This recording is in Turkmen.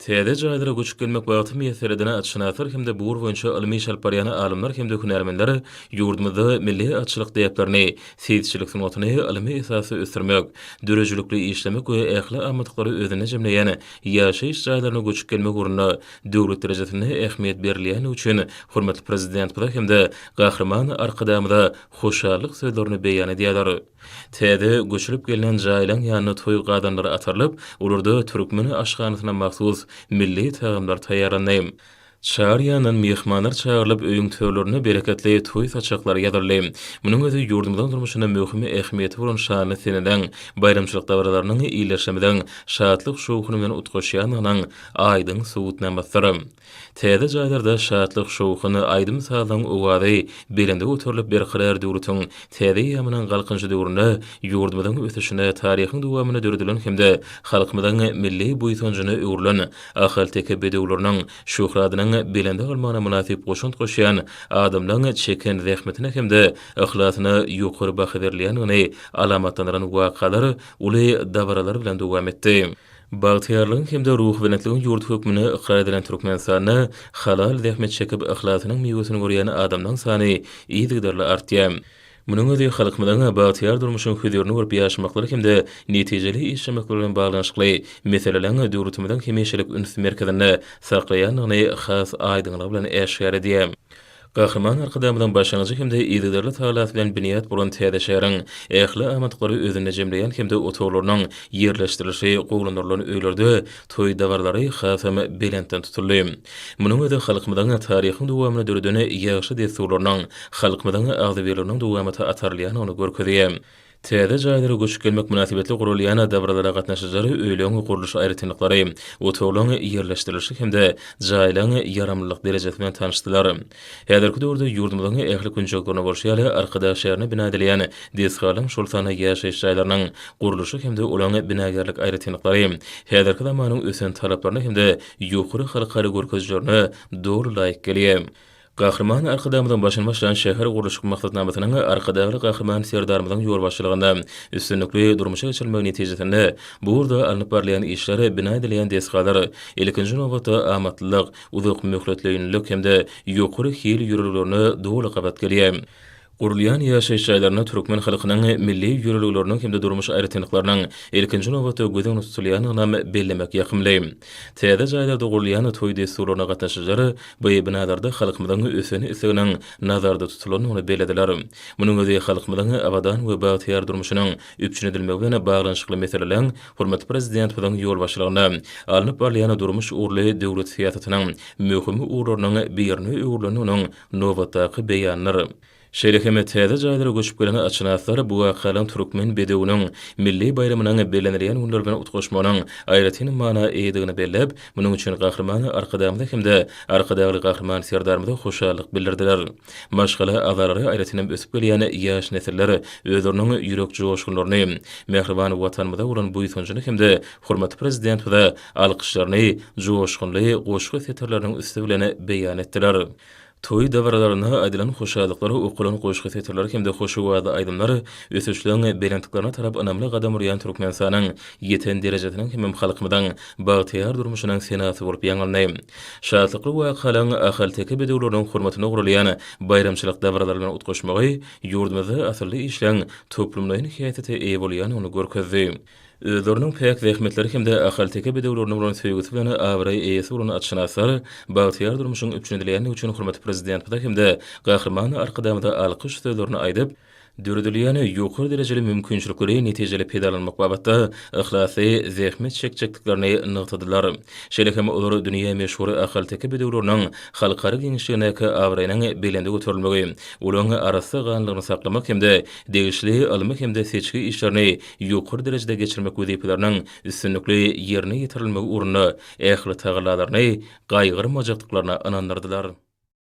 Täze jaýlara göçüp gelmek bagty miýesser eden atşynaslar hem-de bu ugur boýunça ylmy iş alyp barýan alymlar hem-de hünärmenler ýurdumyzda milli atçylyk däplerini, seýisçilik sungatyny ylmy esasda ösdürmek, döredijilikli işlemek we ähli amatlyklary özünde jemleýän ýaşaýyş jaýlaryna göçüp gelmek ugrunda döwlet derejesinde ähmiýet berilýändigi üçin hormatly Prezidentimize hem-de Gahryman Arkadagymyza hoşallyk sözlerini beýan edýärler. Täze göçülip gelnen jaýlaň ýanynda toý gazanlary atarylyp, olarda türkmen aşhanasyna mahsus milli tagamlar taýýarlandy. Çar ýandan myhmanlar çagyrylyp, öýüň törlerinde bereketli toý saçaklary ýazyldy. Munuň özi ýurdumyzyň durmuşynda möhüm ähmiýeti bolan şanly seneleriň, baýramçylyk dabaralarynyň ildeşlerimiziň şatlyk-şowhuny bilen utgaşýandygynyň aýdyň subutnamasydyr. Täze jaýlarda şatlyk-şowhun, aýdym-sazyň owazy belende göterilip, Berkarar döwletiň täze eýýamynyň Galkynyşy döwründe ýurdumyzyň ösüşine taryhyň dowamynda döredilen hem-de halkymyzyň milli buýsanjyna öwrülen ahalteke bedewleriniň şöhratynyň belende galmagyna mynasyp goşant goşýan adamlaryň çeken zähmetine hem-de yhlasyna ýokary baha berilýändigini alamatlandyran wakalar uly dabaralar bilen dowam etdi. Bagtyýarlygyň hem-de ruhubelentligiň ýurdy hökmünde ykrar edilen Türkmenistanda halal zähmet çekip, yhlasynyň miwesini görýän adamlaryň sany yzygiderli artýar. Munuň özi halkymyzyň bagtyýar durmuşyň hözirini görüp ýaşamaklary hem-de netijeli işlemekleri bilen baglanyşykly meseleleriň döwletimiziň hemişelik üns merkezinde saklaýandygyny has aýdyňlygy bilen äşgär edýär. Gahryman Arkadagymyzyň başlangyjy hem-de yzygiderli tagallasy bilen binýat bolan täze şäheriň ähli amatlyklary özünde jemleýän hem-de otaglarynyň ýerleşdirilişi gowulandyrylan öýlerde toý dabaralary hasam belentden tutuldy. Munuň özi halkymyzyň taryhyň dowamynda döreden ýagşy dessurlarynyň, halkymyzyň agzybirliginiň dowamata atarylýandygyny görkezýär. Täze jaýlara göçüp gelmek mynasybetli guralýan dabaralara gatnaşyjylar öýleň gurluş aýratynlyklary, otaglaryň ýerleşdirilişi hem-de jaýlaryň ýaramlylyk derejesi bilen tanyşdylar. Häzirki döwürde ýurdumyzyň ähli künjeklerinde bolşy ýaly, Arkadag şäherinde bina edilýän desgalaryň, şol sanda ýaşaýyş jaýlarynyň gurluşy hem-de olaryň binagärlik aýratynlyklary häzirki zamanyň ösen talaplaryna hem-de ýokary halkara görkezijilerine doly laýyk gelýär. Gahryman Arkadagymyzyň başyny başlan şäher gurluşyk maksatnamasynyň Arkadagly Gahryman Serdarymyzyň ýolbaşçylygynda üstünlikli durmuşa geçirilmegi netijesinde bu ugurda alnyp barylýan işler, bina edilýän desgalar, ilkinji nobatda, amatlylyk, uzak möhletleýinlilik hem-de ýokary hil ýörelgelerine doly gabat gelýär. Gurulýan ýaşaýyş jaýlarynda türkmen halkynyň milli ýörelgeleriniň hem-de durmuş aýratynlyklarynyň ilkinji nobatda göz öňünde tutulýandygynam bellemek ýakymly. Täze jaýlarda gurulýan toý dessurlaryna gatnaşyjylar bu binalarda halkymyzyň ösen isleginiň nazarda tutulandygyny bellediler. Munuň özi halkymyzyň abadan we bagtyýar durmuşynyň üpjün edilmegi bilen baglanyşykly meseleleriň hormatly Prezidentimiziň ýolbaşçylygynda alnyp barylýan durmuş ugurly döwlet syýasatynyň möhüm ugurlarynyň birine öwrülendiginiň Nobatdaky beýanlar. Şeýle hem täze jaýlara göçüp gelen atşynaslar bu wakalaryň türkmen bedewiniň milli baýramynyň bellenilýän günleri bilen utgaşmagynyň aýratyn mana eýedigini belläp, munuň üçin Gahryman Arkadagymyza hem-de Arkadagly Gahryman Serdarymyza hoşallyk bildirdiler. Maşgala agzalary, aýratyn hem ösüp gelýän ýaş nesiller özleriniň ýürek joşgunlaryny, mähriban Watanymyza bolan buýsanjyny hem-de hormatly Prezidentimize alkyşlaryny joşgunly goşgy setirleriniň üsti bilen beýan etdiler. Toý dabaralarynda aýdylan hoşallyklar, okalan goşgy setirleri hem-de hoş owazly aýdymlar ösüşleň belentliklerine tarap ynamly gadam urýan Türkmenistanyň ýeten derejesiniň hemem halkymyzyň bagtyýar durmuşynyň senasy bolup ýaňlandy. Şatlykly wakalaryň ahalteke bedewleriniň hormatyna guralýan baýramçylyk dabaralary bilen utgaşmagy ýurdumyzda asylly işleň toplumlaýyn häsiýete eýe bolýandygyny görkezdi. Özleriniň päk zähmetleri hem-de ahalteke bedewlerine bolan söýgüsi bilen abraý eýesi bolan atşynaslar bagtyýar durmuşyň üpjün edilýändigi üçin hormatly Prezidentimize hem-de Gahryman Arkadagymyza alkyş sözlerini aýdyp, döredilýän ýokary derejeli mümkinçilikleri netijeli peýdalanmak babatda yhlasly zähmet çekjekdiklerini nygtadylar. Şeýle hem olar dünýä meşhur ahalteke bedewleriniň halkara giňişligindäki abraýynyň belende göterilmegi, olaryň arassa ganlygyny saklamak hem-de degişli ylmy hem-de seçgi işlerini ýokary derejede geçirmek wezipeleriniň üstünlikli ýerine ýetirilmegi ugrunda ähli tagallalaryny gaýgyrmajakdyklaryna ynandyrdylar.